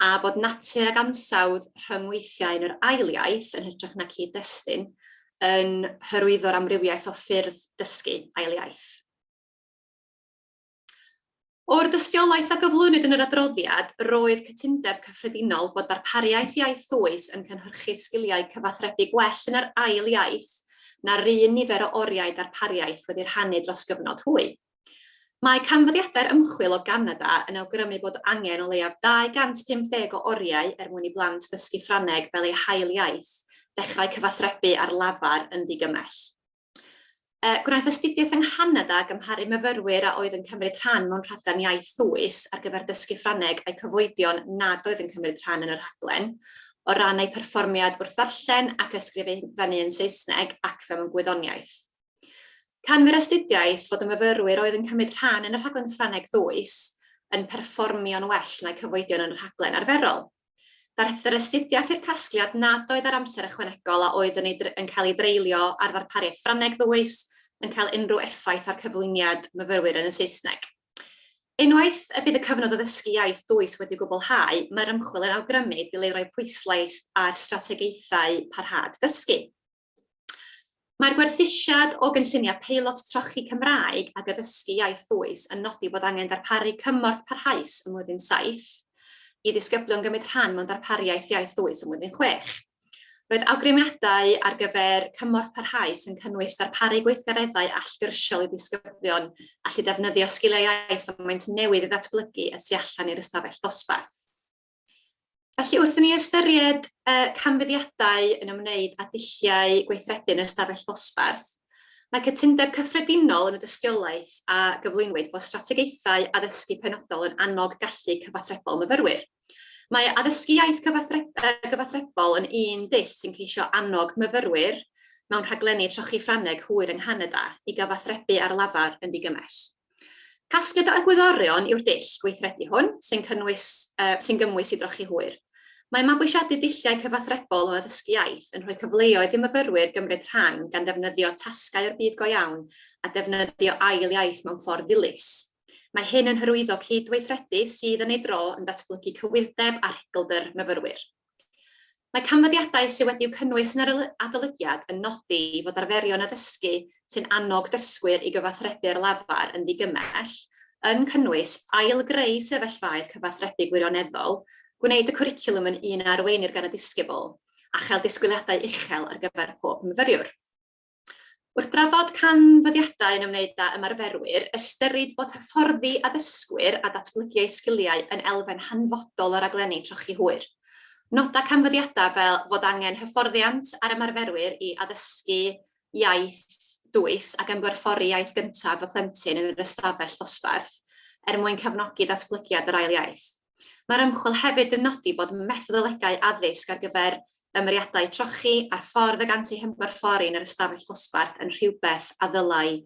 Speaker 2: a bod natur ac ansawdd rhyngweithiau yn yr ail iaith, yn hytrach na cyd-destun, yn hyrwyddo'r amrywiaeth o ffyrdd dysgu ail iaith. O'r dystiolaeth a gyflwynwyd yn yr adroddiad, roedd cytundeb cyffredinol bod darpariaeth iaith ddwys yn cynhyrchu sgiliau cyfathrebu gwell yn yr ail iaith na'r un nifer o oriau darpariaeth wedi rhannu dros gyfnod hwy. Mae canfyddiadau'r ymchwil o Ganada yn awgrymu bod angen o leiaf 250 o oriau er mwyn i blant ddysgu Ffrangeg fel eu hail iaith ddechrau cyfathrebu ar lafar yn ddigymell. Gwnaeth astudiaeth yng Nghanada gymharu myfyrwyr a oedd yn cymryd rhan mewn rhaglen iaith ddwys ar gyfer dysgu Ffrangeg a'u cyfoedion nad oedd yn cymryd rhan yn y rhaglen, o ran eu perfformiad wrth ddarllen ac ysgrifennu yn Saesneg ac mewn gwyddoniaeth. Canfu'r astudiaeth fod y myfyrwyr oedd yn cymryd rhan yn y rhaglen Ffrangeg ddwys yn perfformio'n well na'u cyfoedion yn y rhaglen arferol. Daeth yr astudiaeth i'r casgliad nad oedd yr amser ychwanegol a oedd yn, ei, yn cael ei dreulio ar ddarpariaeth Ffrangeg ddwys yn cael unrhyw effaith ar cyflwyniad myfyrwyr yn y Saesneg. Unwaith y bydd y cyfnod o ddysgu iaith dwys wedi gwblhau, mae'r ymchwil yn awgrymu dylai roi pwyslais ar strategaethau parhad dysgu. Mae'r gwerthusiad o gynlluniau peilot trochi Cymraeg ag addysgu iaith ddwys yn nodi bod angen darparu cymorth parhaus ym mlwyddyn 7 i ddisgyblion gymryd rhan mewn darpariaeth iaith ddwys ym mlwyddyn 6. Roedd awgrymiadau ar gyfer cymorth parhaus yn cynnwys darparu gweithgareddau allgyrsiol i ddisgyblion allu defnyddio sgiliau iaith y maent newydd ei ddatblygu y tu allan i'r ystafell ddosbarth. Felly, wrth i ni ystyried canfyddiadau yn ymwneud â dulliau gweithredu yn y ystafell ddosbarth, mae cytundeb cyffredinol yn y dystiolaeth a gyflwynwyd fod strategaethau addysgu penodol yn annog gallu cyfathrebol myfyrwyr. Mae addysgu iaith gyfathrebol yn un dull sy'n ceisio annog myfyrwyr mewn rhaglenni trochi Ffrangeg hwyr yng Nghanada i gyfathrebu ar lafar yn ddigymell. Casgliad o egwyddorion yw'r dull gweithredu hwn, sy'n cynnwys, uh, sy'n gymwys i drochi hwyr. Mae mabwysiadu dulliau cyfathrebol o addysgu iaith yn rhoi cyfleoedd i myfyrwyr gymryd rhan gan ddefnyddio tasgau o'r byd go iawn a defnyddio ail iaith mewn ffordd ddilys. Mae hyn yn hyrwyddo cydweithredu sydd yn ei dro yn datblygu cywirdeb a rhuglder myfyrwyr. Mae canfyddiadau sydd wedi'u cynnwys yn yr adolygiad yn nodi fod arferion addysgu sy'n annog dysgwyr i gyfathrebu ar lafar yn ddigymell yn cynnwys ail-greu sefyllfaoedd cyfathrebu gwirioneddol, gwneud y cwricwlwm yn un a arweinir gan y disgybl, a chael disgwyliadau uchel ar gyfer pob myfyriwr. Wrth drafod canfyddiadau yn ymwneud â ymarferwyr, ystyrid bod hyfforddi addysgwyr a datblygu eu sgiliau yn elfen hanfodol o raglenni trochi hwyr. Noda canfyddiadau fel fod angen hyfforddiant ar ymarferwyr i addysgu iaith dwys ac ymgorffori iaith gyntaf y plentyn yn yr ystafell ddosbarth er mwyn cefnogi datblygiad yr ail iaith. Mae'r ymchwil hefyd yn nodi bod methodolegau addysg ar gyfer ymyriadau trochi a'r ffordd y gant eu hymgorffori yn yr ystafell ddosbarth yn rhywbeth a ddylai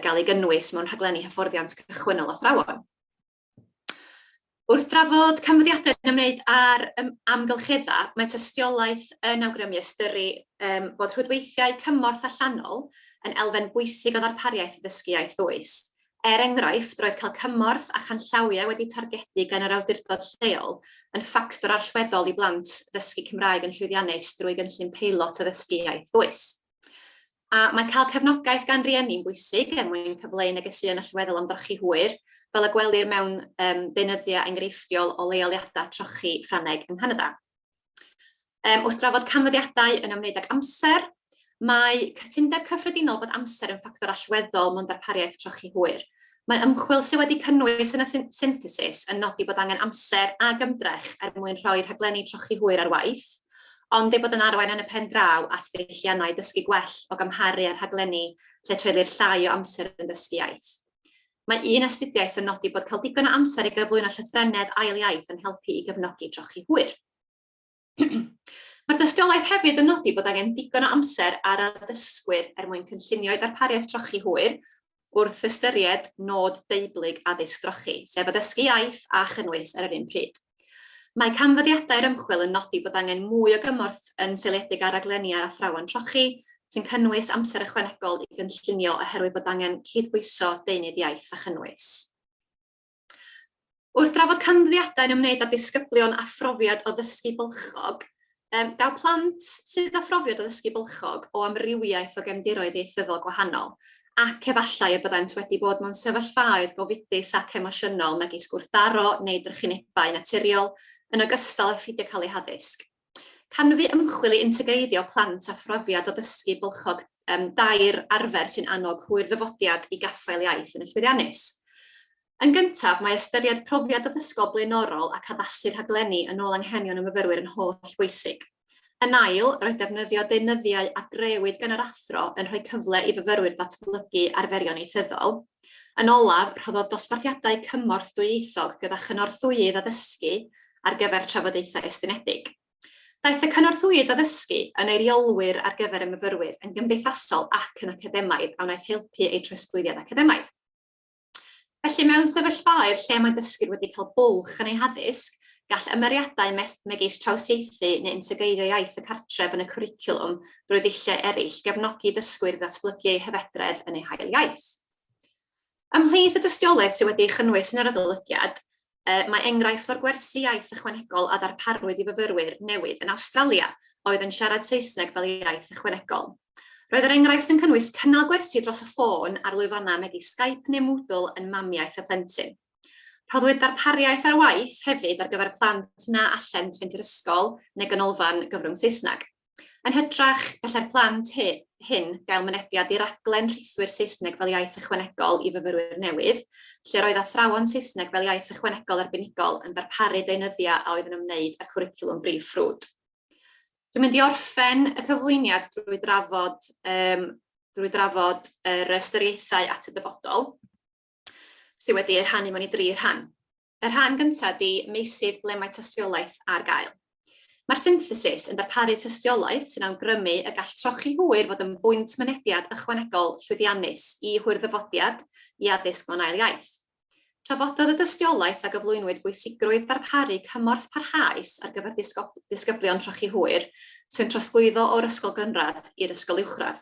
Speaker 2: gael ei gynnwys mewn rhaglenni hyfforddiant cychwynnol athrawon. Wrth drafod canfyddiadau yn ymwneud â'r amgylcheddau, mae tystiolaeth yn awgrymu ystyru bod rhwydweithiau cymorth allanol yn elfen bwysig o ddarpariaeth ddysgu iaith ddwys. Er enghraifft, roedd cael cymorth a chanllawiau wedi targedu gan yr awdurdod lleol yn ffactor allweddol i blant ddysgu Cymraeg yn llwyddiannus drwy gynllun peilot addysgu iaith ddwys. A mae cael cefnogaeth gan rieni'n bwysig er mwyn cyfleu negeseuon allweddol am drochi hwyr, fel y gwelir mewn um, deunyddiau enghreifftiol o leoliadau trochi Ffrangeg yng Nghanada. Wrth drafod canfyddiadau yn ymwneud ag amser, mae cytundeb cyffredinol bod amser yn ffactor allweddol mewn darpariaeth trochi hwyr. Mae ymchwil sydd wedi cynnwys yn y synthesis yn nodi bod angen amser ag ymdrech er mwyn rhoi rhaglenni trochi hwyr ar waith, ond ei bod yn arwain yn y pen draw at ddeilliannau dysgu gwell o gymharu â rhaglenni lle treulir llai o amser yn dysgu iaith. Mae un astudiaeth yn nodi bod cael digon o amser i gyflwyno llythrennedd ail iaith yn helpu i gefnogi trochi hwyr. Mae'r dystiolaeth hefyd yn nodi bod angen digon o amser ar addysgwyr er mwyn cynllunio eu darpariaeth trochi hwyr wrth ystyried nod deublyg addysg drochi, sef addysgu iaith a chynnwys ar yr un pryd. Mae canfyddiadau'r ymchwil yn nodi bod angen mwy o gymorth yn seiliedig ar raglenni ar athrawon trochi, sy'n cynnwys amser ychwanegol i gynllunio oherwydd bod angen cydbwyso deunydd iaith a chynnwys. Wrth drafod canfyddiadau'n ymwneud â disgyblion â phrofiad o ddysgu bylchog, daw plant sydd â phrofiad o ddysgu bylchog o amrywiaeth o gefndiroedd ieithyddol gwahanol, ac efallai y byddent wedi bod mewn sefyllfaoedd gofidus ac emosiynol megis gwrthdaro neu drychinebau naturiol, yn ogystal â pheidio cael eu haddysg. Canfu ymchwil i integreiddio plant â phrofiad o ddysgu bylchog dair arfer sy'n annog hwyr-ddyfodiad i gaffael iaith yn y llwyddiannus. Yn gyntaf, mae ystyried profiad addysgol blaenorol ac addasu rhaglenni yn ôl anghenion y myfyrwyr yn holl bwysig. Yn ail, roedd defnyddio deunyddiau a grëwyd gan yr athro yn rhoi cyfle i fyfyrwyr ddatblygu arferion ieithyddol. Yn olaf, rhoddodd dosbarthiadau cymorth dwyieithog gyda chynorthwyydd addysgu ar gyfer trafodaethau estynedig. Daeth y cynorthwyydd addysgu yn eiriolwyr ar gyfer y myfyrwyr yn gymdeithasol ac yn academaidd a wnaeth helpu eu trosglwyddiad academaidd. Felly, mewn sefyllfaoedd lle mae dysgwyr wedi cael bwlch yn eu haddysg, gall ymyriadau megis trawsieithu neu integreiddio iaith y cartref yn y cwricwlwm drwy ddulliau eraill gefnogi dysgwyr i ddatblygu eu hyfedredd yn eu hail iaith. Ymhlith y dystiolaeth sydd wedi ei chynnwys yn yr adolygiad, Mae enghraifft o'r gwersi iaith ychwanegol a ddarparwyd i fyfyrwyr newydd yn Awstralia a oedd yn siarad Saesneg fel iaith ychwanegol. Roedd yr enghraifft yn cynnwys cynnal gwersi dros y ffôn ar lwyfannau megis Skype neu Moodle yn mamiaith y plentyn. Rhoddwyd darpariaeth ar waith hefyd ar gyfer plant na allent fynd i'r ysgol neu ganolfan gyfrwng Saesneg. Yn hytrach, gallai'r plant hyn gael mynediad i raglen rhithwir Saesneg fel iaith ychwanegol i fyfyrwyr newydd, lle roedd athrawon Saesneg fel iaith ychwanegol arbenigol yn darparu deunyddiau a oedd yn ymwneud â'r cwricwlwm brif ffrwd. Dwi'n mynd i orffen y cyflwyniad drwy drafod, um, drwy drafod yr ystyriaethau at y dyfodol, sydd wedi eu rhannu mewn i dri rhan. Y rhan gyntaf ydy meysydd ble mae tystiolaeth ar gael. Mae'r synthesis yn darparu tystiolaeth sy'n awgrymu y gall trochi hwyr fod yn bwynt mynediad ychwanegol llwyddiannus i hwyrddyfodiad i addysg mewn ail iaith. Trafododd y dystiolaeth a gyflwynwyd bwysigrwydd darparu cymorth parhaus ar gyfer disgyblion trochi hwyr sy'n trosglwyddo o'r ysgol gynradd i'r ysgol uwchradd.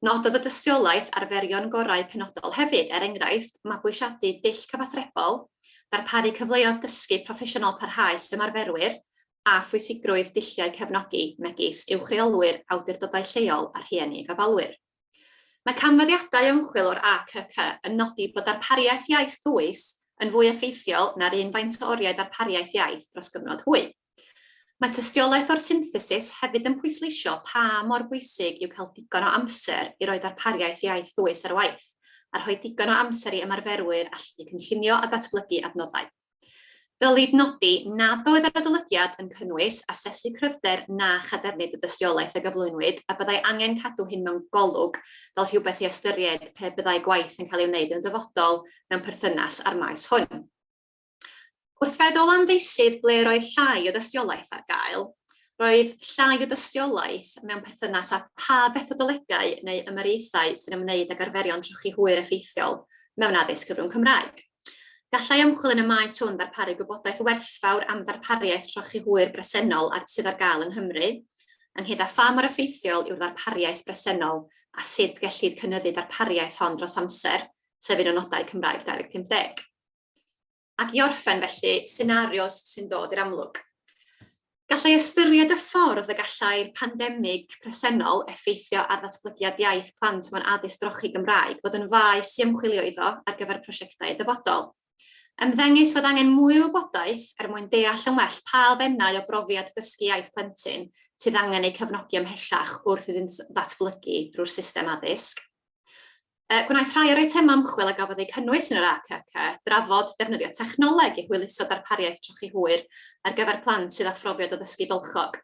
Speaker 2: Nododd y dystiolaeth arferion gorau penodol hefyd, er enghraifft, mabwysiadu dull cyfathrebol, darparu cyfleoedd dysgu proffesiynol parhaus ymarferwyr, a phwysigrwydd dulliau cefnogi megis uwch-reolwyr awdurdodau lleol a rhieni a gofalwyr. Mae canfyddiadau ymchwil o'r ACC yn nodi bod darpariaeth iaith ddwys yn fwy effeithiol na'r un faint o oriau darpariaeth iaith dros gyfnod hwy. Mae tystiolaeth o'r synthesis hefyd yn pwysleisio pa mor bwysig yw cael digon o amser i roi darpariaeth iaith ddwys ar waith, a rhoi digon o amser i ymarferwyr allu cynllunio a datblygu adnoddau. Dylid nodi nad oedd yr adolygiad yn cynnwys asesu cryfder na chadernid y dystiolaeth a gyflwynwyd a byddai angen cadw hyn mewn golwg fel rhywbeth i ystyried pe byddai gwaith yn cael ei wneud yn y dyfodol mewn perthynas â'r maes hwn. Wrth feddwl am feysydd ble roedd llai o dystiolaeth ar gael, roedd llai o dystiolaeth mewn perthynas â pha fethodolegau neu ymyriaethau sy'n ymwneud ag arferion trochi hwyr effeithiol mewn addysg cyfrwng Cymraeg. Gallai ymchwil yn y maes hwn ddarparu gwybodaeth werthfawr am ddarpariaeth trochi hwyr bresennol ar sydd ar gael yng Nghymru, ynghyd â pha mor effeithiol yw'r ddarpariaeth bresennol a sut gellid cynyddu darpariaeth hon dros amser. sef un o nodau Cymraeg 2050. Ac i orffen felly, senarios sy'n dod i'r amlwg. Gallai ystyried y ffordd y gallai'r pandemig presennol effeithio ar ddatblygiad iaith plant mewn addysg drochi Gymraeg fod yn faes i ymchwilio iddo ar gyfer prosiectau y dyfodol. Ymddengys fod angen mwy o wybodaeth er mwyn deall yn well pa elfennau o brofiad dysgu iaith plentyn sydd angen eu cefnogi ymhellach wrth iddynt ddatblygu drwy'r system addysg. Gwnaeth rhai o'r eitemau ymchwil a gafodd eu cynnwys yn yr ACC drafod defnyddio technoleg i hwyluso darpariaeth trochi hwyr ar gyfer plant sydd â phrofiad o ddysgu bylchog.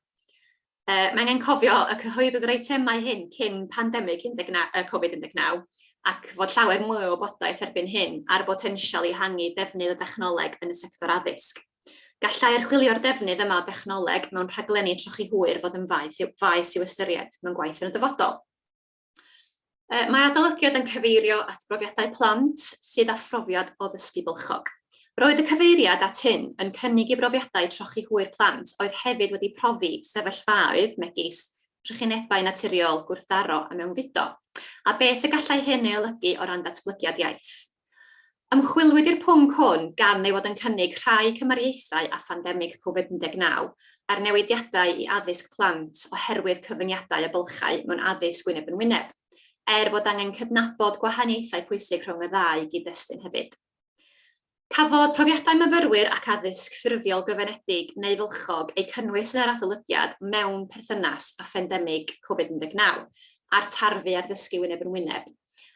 Speaker 2: Mae angen cofio y cyhoeddwyd yr eitemau hyn cyn pandemig 19, Covid-19 ac fod llawer mwy o wybodaeth erbyn hyn ar y botensial i ehangu defnydd o dechnoleg yn y sector addysg. Gallai archwilio'r defnydd yma o dechnoleg mewn rhaglenni trochi hwyr fod yn faes i'w ystyried mewn gwaith yn y dyfodol. Mae adolygiad yn cyfeirio at brofiadau plant sydd â phrofiad o ddysgu bylchog. Roedd y cyfeiriad at hyn yn cynnig i brofiadau trochi hwyr plant oedd hefyd wedi profi sefyllfaoedd megis trychinebau naturiol, gwrthdaro a mewnfudo, a beth y gallai hyn ei olygu o ran datblygiad iaith. Ymchwilwyd i'r pwnc hwn gan ei fod yn cynnig rhai cymariaethau â phandemig Covid 19 a'r newidiadau i addysg plant oherwydd cyfyngiadau a bylchau mewn addysg wyneb yn wyneb, er bod angen cydnabod gwahaniaethau pwysig rhwng y ddau gyd-destun hefyd. Cafodd profiadau myfyrwyr ac addysg ffurfiol gyfyngedig neu fylchog eu cynnwys yn yr adolygiad mewn perthynas â phandemig Covid 19 a'r tarfu ar ddysgu wyneb yn wyneb.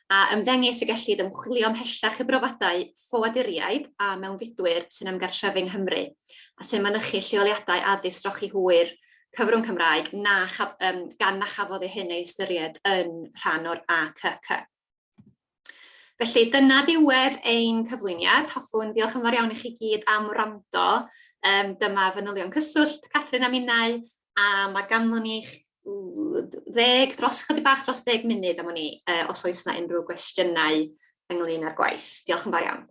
Speaker 2: a ymddengys y gellid ymchwilio ymhellach i brofadau ffoaduriaid a mewnfudwyr sy'n ymgartrefu yng Nghymru a sy'n mynychu lleoliadau addysg drochi hwyr cyfrwng Cymraeg na chaf, um, gan na chafodd ei hyn ei ystyried yn rhan o'r ACC. Felly dyna ddiwedd ein cyflwyniad. Hoffwn ddiolch yn fawr iawn i chi gyd am wrando. Um, dyma fanylion cyswllt Catrin a minnau a mae ganddon ni ddeg, dros chydig bach dros ddeg munud am wn i, os oes 'na unrhyw gwestiynau ynglyn â'r gwaith. Diolch yn fawr iawn.